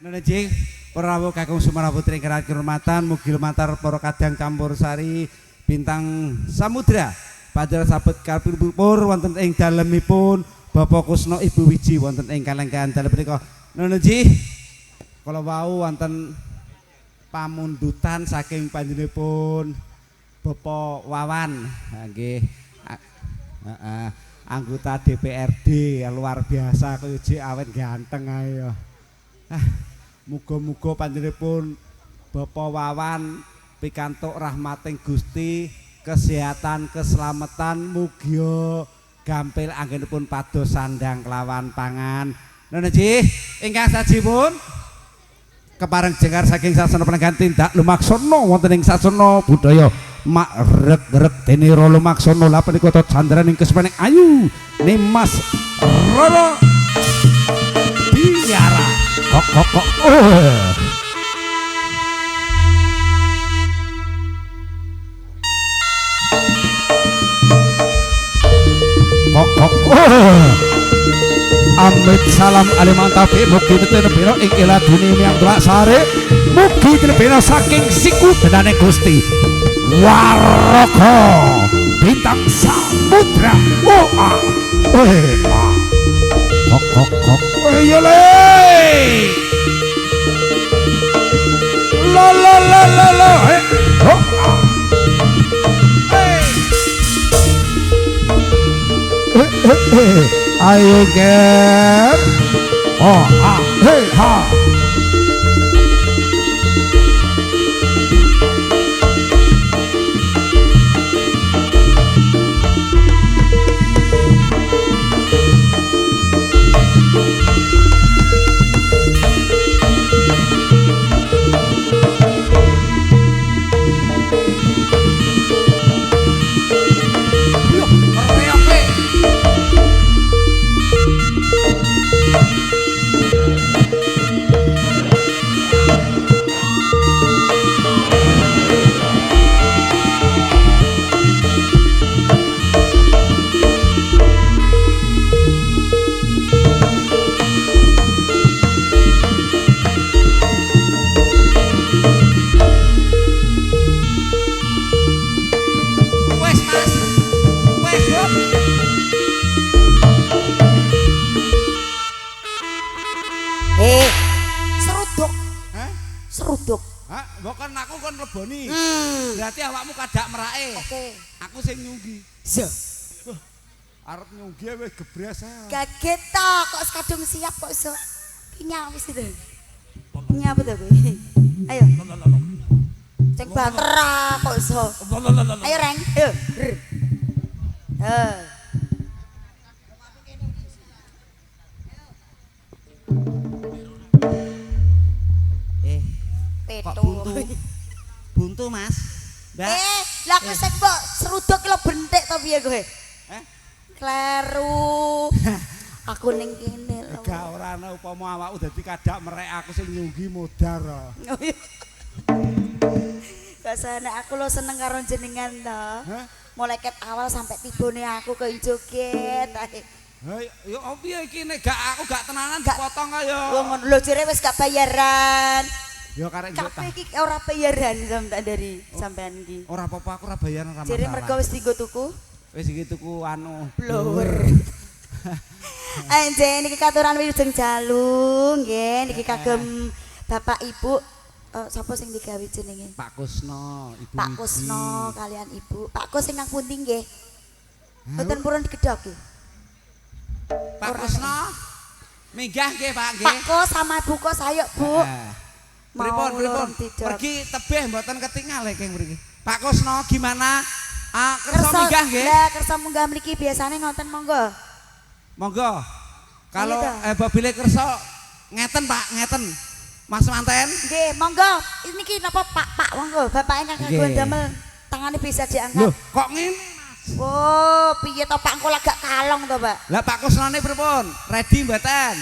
Nunji para rawuh kakung sumara putri ingkang kinurmatan mugi lumantar para kadang campur sari bintang samudra padha sabet kapipur wonten ing dalemipun Bapak Kusno Ibu Wiji wonten ing kalenggahan dalem punika. Nunji kala wau wonten pamundutan saking panjenenganipun Bapak Wawan nggih heeh anggota DPRD luar biasa kaya jek awet ganteng ae ya. Ah, muga-muga panjenenganipun Bapak Wawan pikantuk rahmating Gusti, kesehatan, keselamatan, mugia gampil anggenipun pados sandang kelawan pangan. Nunji ingkang sajipun kepareng jengkar saking sasana penenggan tindak lumaksana wonten ing sasana budaya mak rek-rek dene ra lumaksana lha punika candraning kesmening ayu Nimas Rara Biara kok kok kok kok kok Amit salam alimantafi mugi tinebina ing iladuni miyang tulak sare mugi tinebina saking siku denane Gusti Waraka bintang samudra oh ah eh ah kok kok kok yo le la la la la la eh oh ah eh eh eh ayo ger oh ah hey ha leboni. Berarti awakmu kadak merake. Oke. Aku sing nyunggi. Iya. Arep nyunggi wis gebres ae. Kaget to, kok kadung siap kok iso. Ki nyawis itu. Nyapa to kowe? Ayo. Sing banter kok iso. Ayo Reng, ayo. Heh. Kok buntu? Buntu, Mas. Mbak. Lah aku sing mbok seruduk lho bentik to piye kowe? Eh? Kleru. Aku ning kene lho. Gak ora ana upama awakku dadi kadak merek aku sing nyunggi modar. Oh iya. Basane aku lho seneng karo jenengan to. Hah? Mulai ket awal sampai tibone aku koyo joget ae. Ha ya piye iki nek gak aku gak tenanan dipotong kaya. Wong ngono lho jere wis gak bayaran. Ya karek njuk ta. Kabeh iki ora bayaran sampean dari sampean iki. Ora apa-apa aku ora bayaran ora masalah. Jere mergo wis dienggo tuku. Wis iki tuku anu blower. Anjen niki katuran wilujeng jalu nggih niki kagem Bapak Ibu sapa sing digawe jenenge? Pak Kusno, Ibu Pak Kusno kalian Ibu. Pak Kus ingkang pundi nggih? Mboten purun digedhoki. Pak Kusno. Minggah nggih Pak nggih. Pak Kus sama Bu Kus ayo Bu. Pripun pripun pergi tebih mboten ketingal iki mriki. Pak Kusno gimana? Ah kersa minggah nggih. Lah kersa munggah mriki biasane ngoten monggo. Monggo. Kalau bobile kersa ngeten Pak, ngeten. Mas manten. Nggih, monggo. Niki napa Pak Pak monggo. Bapak ingkang kagungan damel tangane bisa diangkat. Loh, kok ngene Mas? Oh, piye to Pak engko lak gak kalong to, Pak? Lah Pak Kusnone pripun? Ready mboten?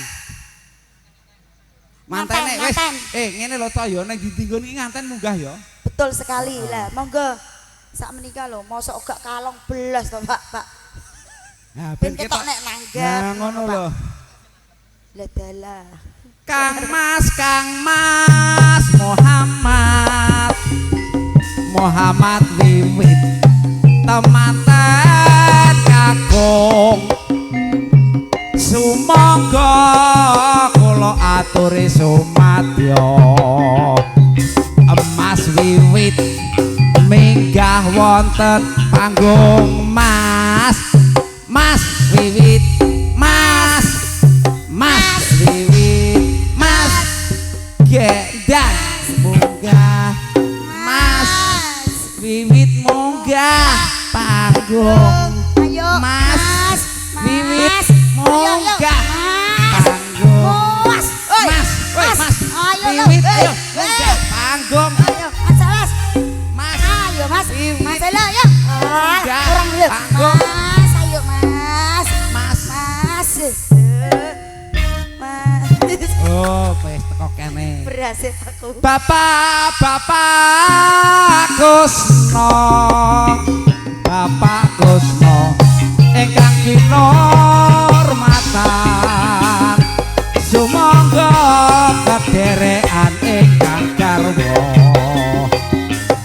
Mantene wis. Ngene lho to ya ning ndi nggon iki nganten munggah ya. Betul sekali. Lah, monggo. Sak menika lho, mosok gak kalong belas to, Pak, Pak. Nah, ben ketok nek nanggap. Nah, ngono lho. Lah dalah. Kang Mas, Kang Mas Muhammad, Muhammad Wiwit temanten kakung, sumangga kula aturi sumadya. Emas Wiwit minggah wonten panggung. Mas, Mas Wiwit, Mas, Mas Wiwit, Mas gendang munggah, Mas Wiwit munggah panggung. Ayo Mas Wiwit munggah panggung. Mas, oi, Mas, oi, Mas ayo Wiwit, ayo munggah panggung. Ayo, Mas, Mas. Mas, ayo Mas. Wiwit. Mas, ayo, ayo. Munggah Kurang lho. panggung. Mas, ayo Mas. Mas. Mas. Mas. Oh, wis teko kene. Berhasil aku. Bapak, Bapak Kusno, Bapak Kusno ingkang kinormatan, sumangga kederekan ingkang garwa.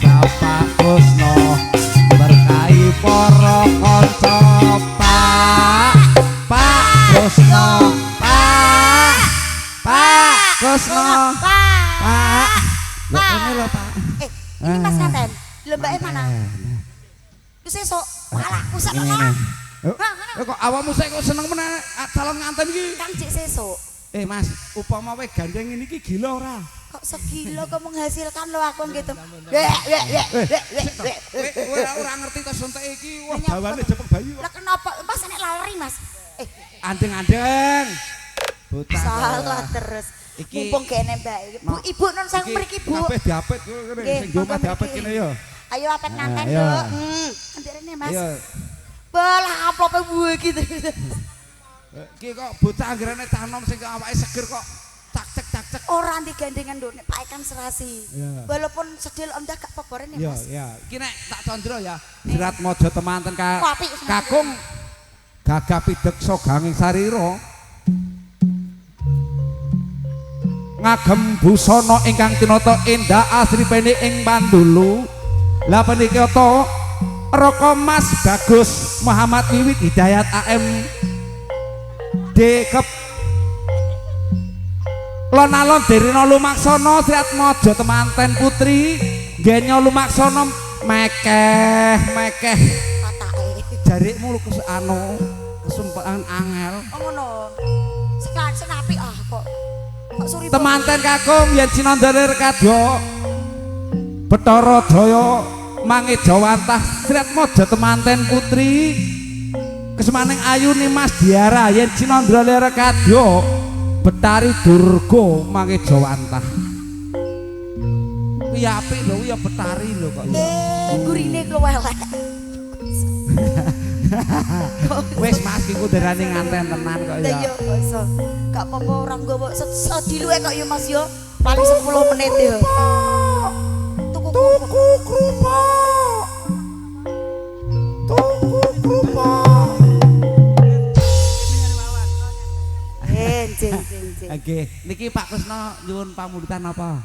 Bapak Kusno berkahi para kanca. Pak, Pak Kusno, Pak, Pak Kusno, Pak. Pak. Lho kene lho, Pak. Ini Mas Nganten. Lembake mana? Ku sesuk. Walah, ku sak Ngene. malah. Kok awakmu sik kok seneng men calon nganten iki? Kang jek sesuk. Mas, upama kowe gandeng ngene iki gila ora? Kok segila kok menghasilkan lo aku gitu. Wek wek wek wek wek wek. Kowe ora ngerti to sunteke iki, wah dawane jepek bayi kok. Lah kenapa? Mas nek lari, Mas. Andeng-andeng. Bocah. Salah terus. Iki mumpung kene Mbak iki. Bu, Ibu non sang mriki, Bu. Kabeh diapit kowe kene sing omah diapit kene ya. Ayo apet nganten, Nduk. Ambek rene, Mas. Belah amplope bu iki. Iki kok bocah anggerane cah nom sing awake seger kok cak-cek cak-cek. Ora digandengan, Nduk, nek Pak kan serasi. Walaupun sedil endah gak apa-apa rene, Mas. Iya, iya. Iki nek tak condro ya. Serat Mojo temanten kakung gagah pideksa ganging sarira. Ngagem busana ingkang tinata endah asri pene ing pandulu. Lah puniki ta Raka Mas Bagus Muhammad Wiwit Hidayat AM D Kep Lon-alon Derina Lumaksana Sriatmaja temanten putri Genyo Lumaksana mekeh mekeh patake jarikmu lu anu kesumpekan angel. Oh ngono. Sekan sing apik ah kok. Kok suri temanten kakung yen sinandare rekadya Bathara Jaya mangejawantah Sriatmaja temanten putri kesemaning ayu Nimas Diara yen sinandare rekadya Betari Durga mangejawantah. Kuwi apik lho, kuwi ya Betari lho kok ya. Gurine kluwelek. Wis Mas iki kudarane nganten tenan kok ya. Iya kok iso. Gak apa-apa ora nggawa sediluke kok ya Mas ya. Paling 10 menit ya. Tuku kerupuk. Tuku kerupuk. Jeng jeng jeng. Nggih, niki Pak Kusno nyuwun pamundutan apa?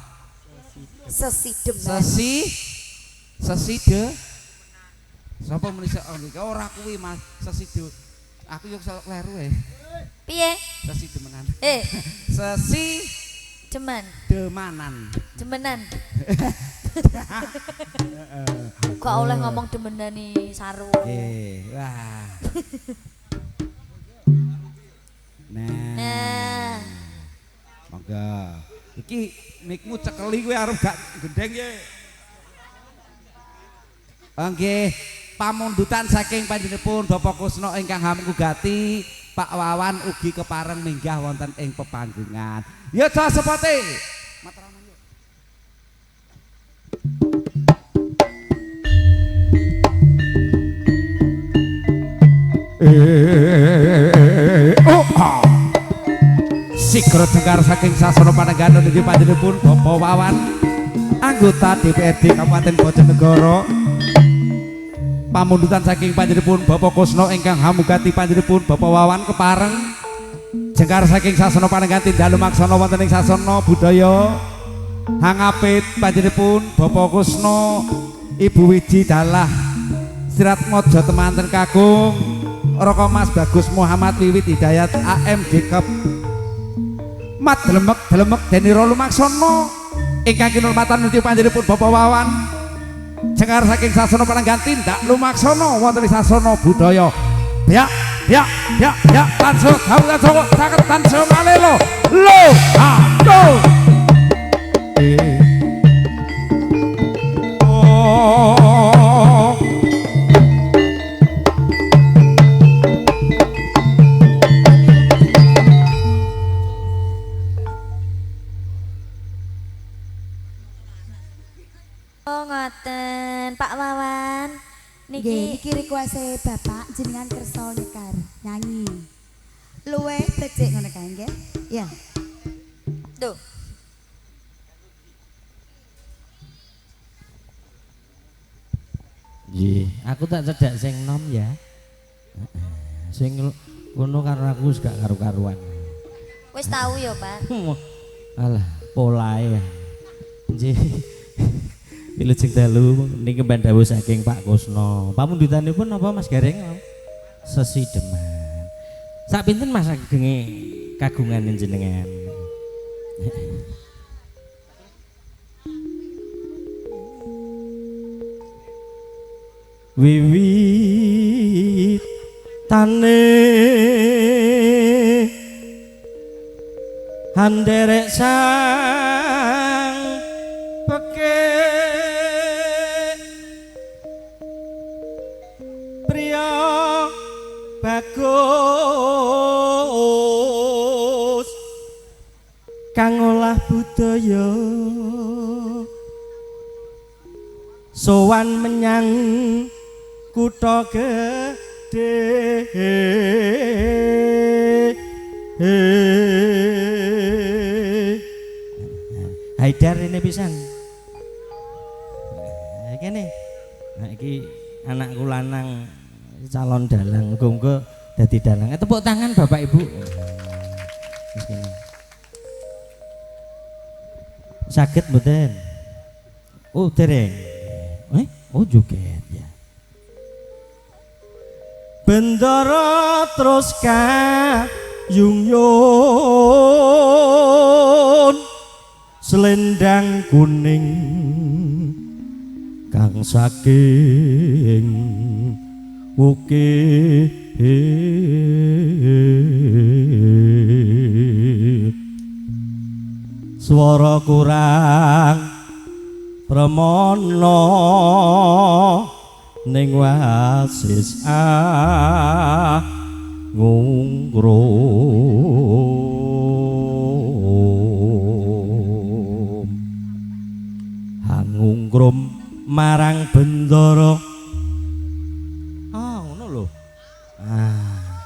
Sesi demen. Sesi de. Sapa muni niki ora kuwi Mas, sesi de. Aku yo kleru e. Piye? Sesi demenan. Sesi demen. Demanan. Demenan. Kok oleh ngomong demenan nih saru. Nggih, wah. Nah. Monggo. Iki mikmu cekeli kowe arep gak gendeng ye. Nggih, pamundutan saking panjenenganipun Bapak Kusno ingkang hamengku-gati, Pak Wawan ugi kepareng minggah wonten ing pepanggungan. Ya ta sepate. Matraman yuk. Sigra jengkar saking sasana panenggan niki panjenenganipun Bapak Wawan anggota DPRD Kabupaten Bojonegoro. Pamundutan saking panjenenganipun Bapak Kusno ingkang hamugati panjenenganipun Bapak Wawan kepareng Jengkar saking sasana panenggan tindak lumaksana wonten ing sasana budaya hangapit panjenenganipun Bapak Kusno, Ibu Wiji Dalah Siratmojo temanten kakung Raka Mas Bagus Muhammad Wiwit Hidayat AMG Kep Mat delemek delemek denira lumaksana ingkang kinurmatan nuti panjenenganipun Bapak Wawan. Jengkar saking sasana panenggan tindak lumaksana wonten ing sasana budaya. Ya ya ya ya tanso dawu tanso caket tanso malelo lo ha do. Oh. Oh ngoten Pak Wawan. Niki nggih niki request Bapak jenengan kersa nyekar nyanyi. Luweh becik ngono kae nggih. Ya. Tuh. Nggih, aku tak cedak sing nom ya. Sing ngono karo aku wis gak karu-karuan. Wis tau ya, Pak. Alah, polahe. Nggih. Wilujeng dalu niki kemban dawuh saking Pak Kusno. Pamundutanipun napa Mas Gareng? Sesideman. Sak pinten Mas agenge kagungan jenengan? Wiwitane anderek sang peke priya bagus kang olah budaya sowan menyang kutha gedhe. Haidar ini pisan. Kene. Nah iki anakku lanang calon dalang, muga-muga dadi dalang. Tepuk tangan Bapak Ibu. Wis kene. Saged mboten? Oh, dereng. Oh joget ya. Bendara terus kayung yun selendang kuning kang saking wukir swara kurang premana ning wasis ngungkrum hangungkrum marang bendara. Ah ngono lho. Ah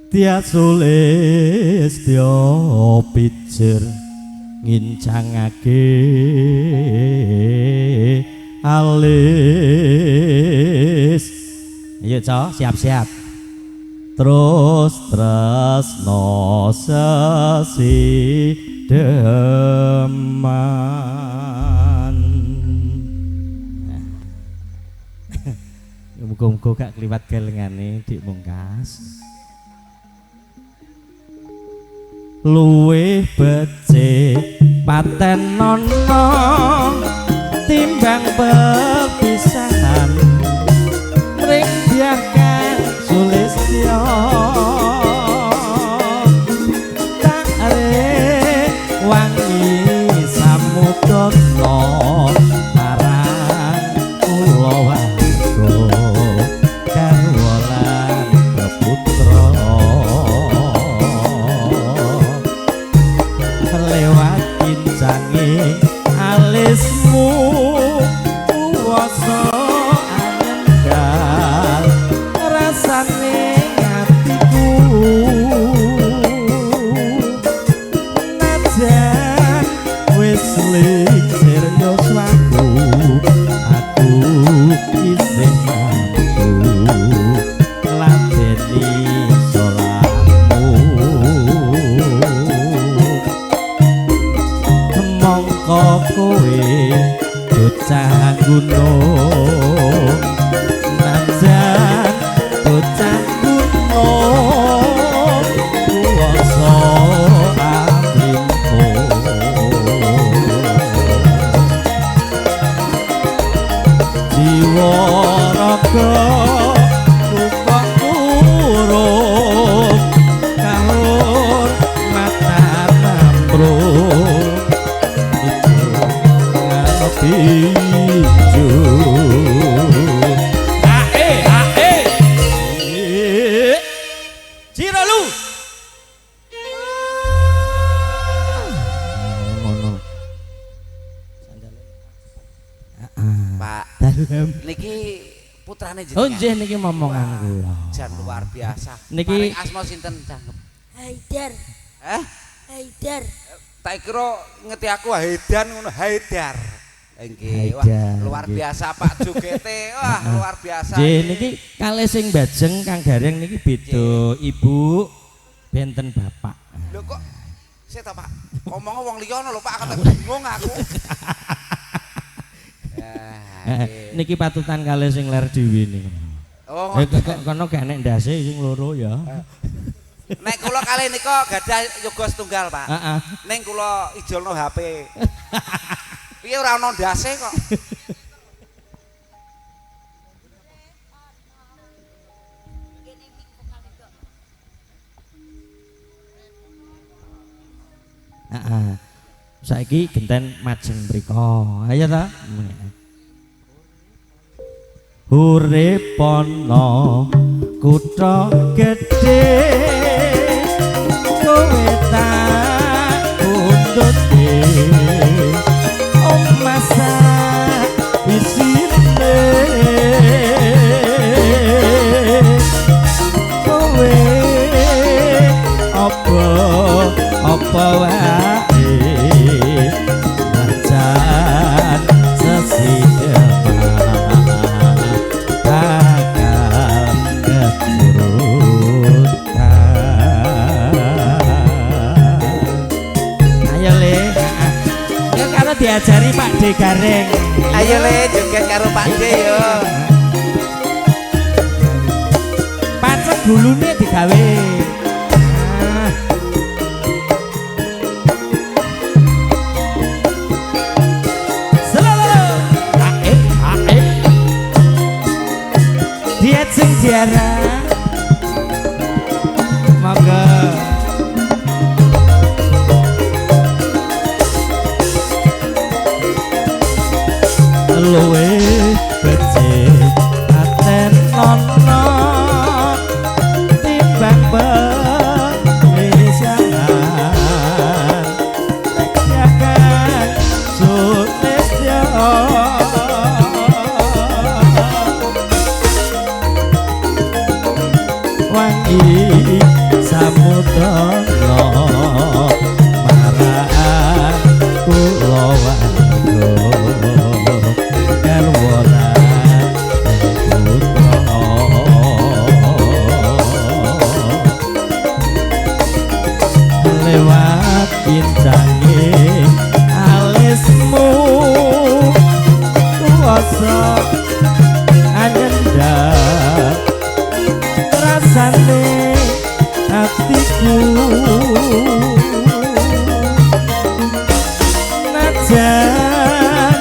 Tia Sulistya pijer ngincangake alis. Ayo cok, siap-siap. Terus tresno sesideman. Muga-muga gak kliwat gelengane Dik Mungkas. Luwih becik paten nono timbang perpisahan ring dyah kang Sulistya tak rewangi samudana marang kulawarga garwa lan peputra lewat kincange alismu. dalem. Niki putrane jenengan. Oh nggih niki momongan kula. Jan luar biasa. Niki paring asma sinten cangkem? Haidar. Hah? Haidar. Tak kira ngerti aku Haidan ngono Haidar. Nggih, wah luar biasa Pak jogete. Wah, luar biasa. Nggih niki kalih sing bajeng Kang Gareng niki beda ibu benten bapak. Lho kok sik ta Pak? Omong wong liya lho Pak, aku bingung aku. Niki patutan kalih sing ler dhewe niku. Oh, kok kono gak nek ndase sing loro ya. Nek kula kalih nika gadah yoga setunggal, Pak. Heeh. Ning kula ijolno HP. Piye ora ana ndase kok. Heeh. Saiki genten majeng mriko. Ayo ta. Urip ana kutha gedhe kowe tak undutke omah sak isine kowe apa apa wae najan sesideman bakal keturutan. Ayo le, ya kalau diajari Pak D Gareng. Ayo le joget karo Pak D yo. Pacek gulune digawe. Diajeng diara monggo. Luwe becik paten ana timbang pemisahan nek sulistya wangi samudana maraan kula warga garwa lan putra lewat bincange alismu kuwasa anyendak rasane atiku najan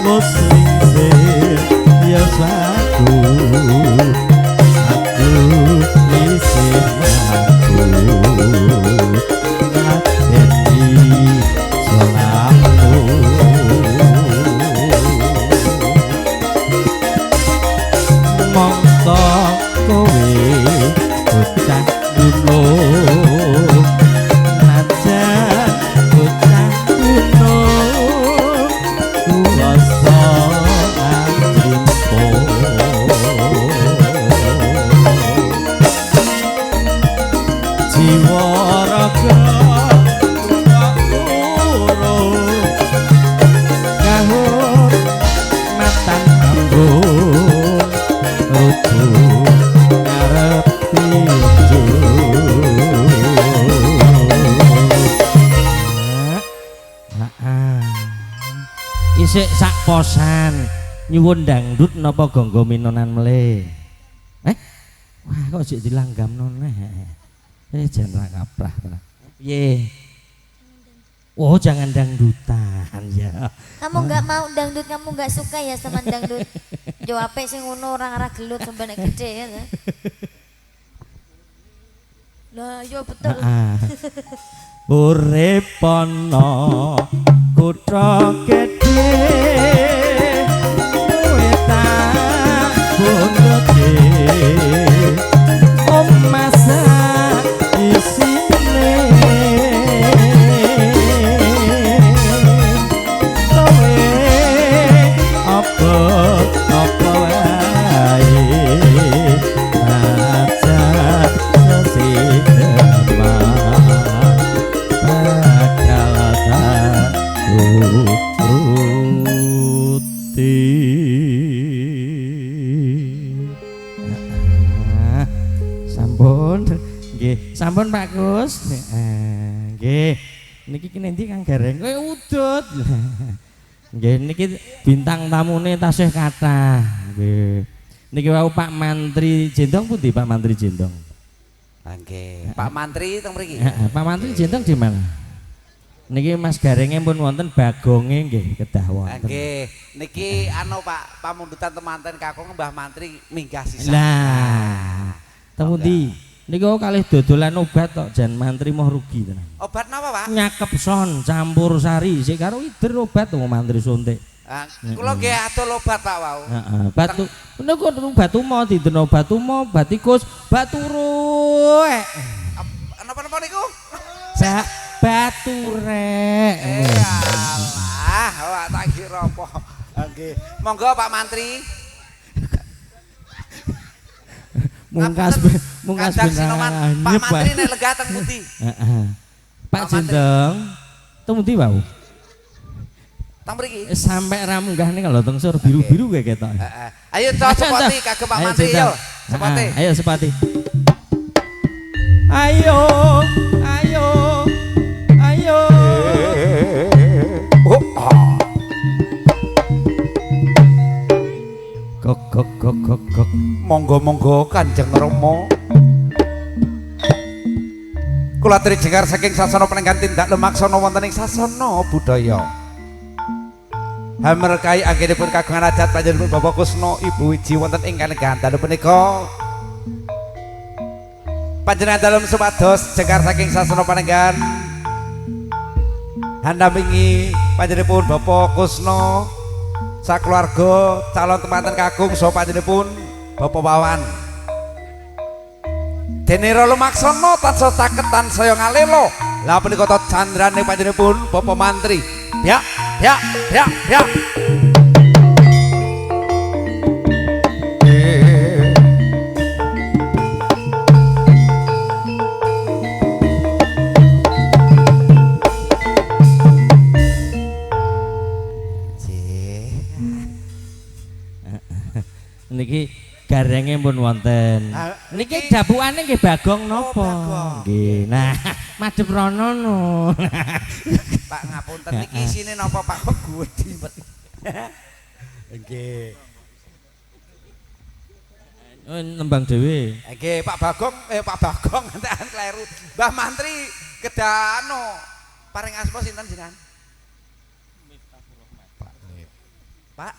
muslingsir ya aku aku isih aku ngladeni salahmu mongko kowe bocah gunung najan bocah gunung kuwasa ajrimpo jiwa raga urung kahur matan ambun rutu ngarep tinju. Isik sak posan nyuwun dangdut napa gonggo minonan mele. Wah kok sik dilanggamno neh. Jan ra kaprah tenan. Piye? Oh jangan dangdutan ya. Kamu nggak mau dangdut, kamu nggak suka ya sama dangdut. Yo apik sing ngono ora ngarah gelut sampe nek gede ya. Lah yo betul. Urip ana kutha gedhe kowe tak pundhutke omah sak isine kowe apa Kus. Nggih. Niki ki nendi Kang Gareng? Kowe udut. Nggih niki bintang tamune tasih kathah. Nggih. Niki wau Pak Mantri Jendong pundi Pak Mantri Jendong? Nggih. Pak Mantri teng mriki. Heeh, Pak Mantri Jendong di mana? Niki Mas Garenge pun wonten Bagonge nggih kedah wonten. Nggih. Niki anu Pak, pamundutan temanten kakung Mbah Mantri minggah sisan. Lah, teng pundi? Niku kalih dodolan obat tok jan mantri moh rugi tenan. Obat napa, Pak? Nyakep son campur sari sik karo ider obat wong mantri suntik. Kula nggih adol obat Pak wau. Heeh, batu niku batu mo dideno batu mo, bat tikus, batu rek. Napa-napa niku? Batu rek. Alah, awak tak kira apa. Nggih. Monggo Pak Mantri. Mungkas mungkas benar. Pak Mantri nek lenggah teng pundi? Heeh. Pak Jendong teng pundi wau? Teng mriki. Sampai ra munggah ning lho teng sur biru-biru kae ketok. Heeh. Ayo cok sepoti kagem Pak Mantri yo. Sepoti. Ayo sepati. Ayo, ayo. Ayo. Oh. Gok gok gok gok gok. Monggo-monggo Kanjeng Rama. Kula aturi jengkar saking sasana penenggan tindak lumaksana wonten ing sasana budaya. Hamerkai anggenipun kagungan adat panjenengan Bapak Kusno Ibu Wiji wonten ing kalenggahan dalu punika. Panjenengan dalem supados jengkar saking sasana penenggan handampingi panjenenganipun Bapak Kusno sakeluarga calon temanten kakung saha panjenenganipun Bapak Wawan. Dene ra lumaksana tansah caket tansaya ngalela. Lah punika ta candrane panjenenganipun Bapak Mantri. Ya, ya, ya, ya. Niki garenge pun wonten. Niki dapukane nggih Bagong napa? Nggih. Nah, madhep rono no. Pak ngapunten niki isine napa Pak kok gedhi. Nggih. Oh, nembang dhewe. Nggih, Pak Bagong Pak Bagong entekan kleru. Mbah Mantri kedah anu paring asma sinten jenengan? Pak Pak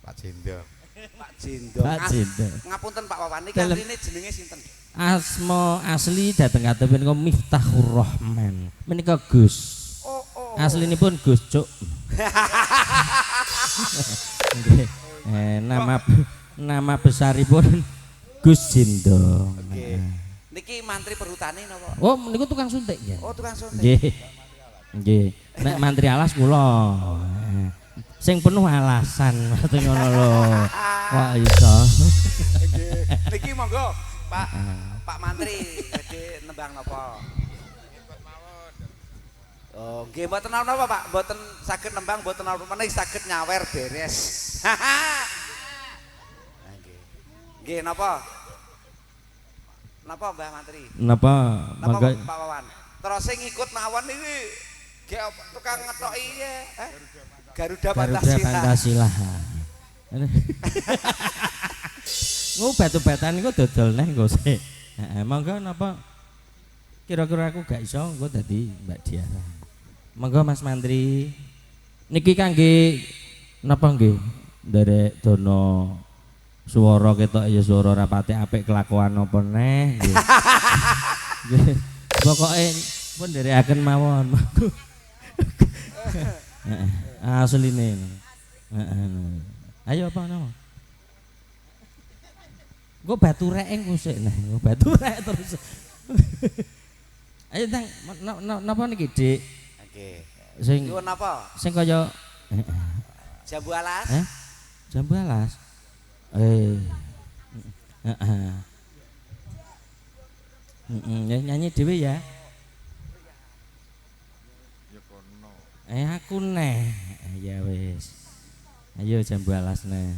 Pak Jendong. Pak Jendong. Pak Jendong. Ngapunten Pak Wawan niki asline jenenge sinten? Asma asli dhateng katepen menika Miftahur Rahman. Menika Gus. Oh, oh. Aslinipun Gus Cuk. Nggih. Nama besaripun Gus Jendong. Nggih. Niki mantri perhutani napa? Oh, niku tukang suntik ya. Oh, tukang suntik. Nggih. Nggih. Nek mantri alas kula. Sing penuh alasan ngoten ngono lho. Kok iso. Nggih. Niki monggo Pak Pak Mantri badhe nembang napa? Oh, nggih mboten napa Pak, mboten saged nembang, mboten napa menawi saged nyawer beres. Nggih. Nggih napa? Napa Mbah Mantri? Napa? Monggo Pak Wawan. Terus sing ngikut mawon iki gek tukang ngethoki Garuda Pancasila. Garuda Pancasila. Ngo batu-batan niku dodol neh engko sik. Heeh, monggo napa kira-kira aku gak iso engko dadi Mbak Diara. Monggo Mas Mantri. Niki kangge napa nggih? Nderek dono swara ketok ya swara ora pati apik kelakuan apa neh nggih. Nggih. Pokoke pun nderekaken mawon. Heeh, asline. Heeh. Ayo apa nama? Gue batu rek engko sik nah, gue batu rek terus. Ayo tang napa niki, Dik? Nggih. Sing nyuwun napa? Sing kaya jambu alas. Eh? Jambu alas. Eh. Heeh. Heeh, nyanyi dhewe ya. Ya kono. Eh aku neh. Ya wis. Ayo jambu alas neh.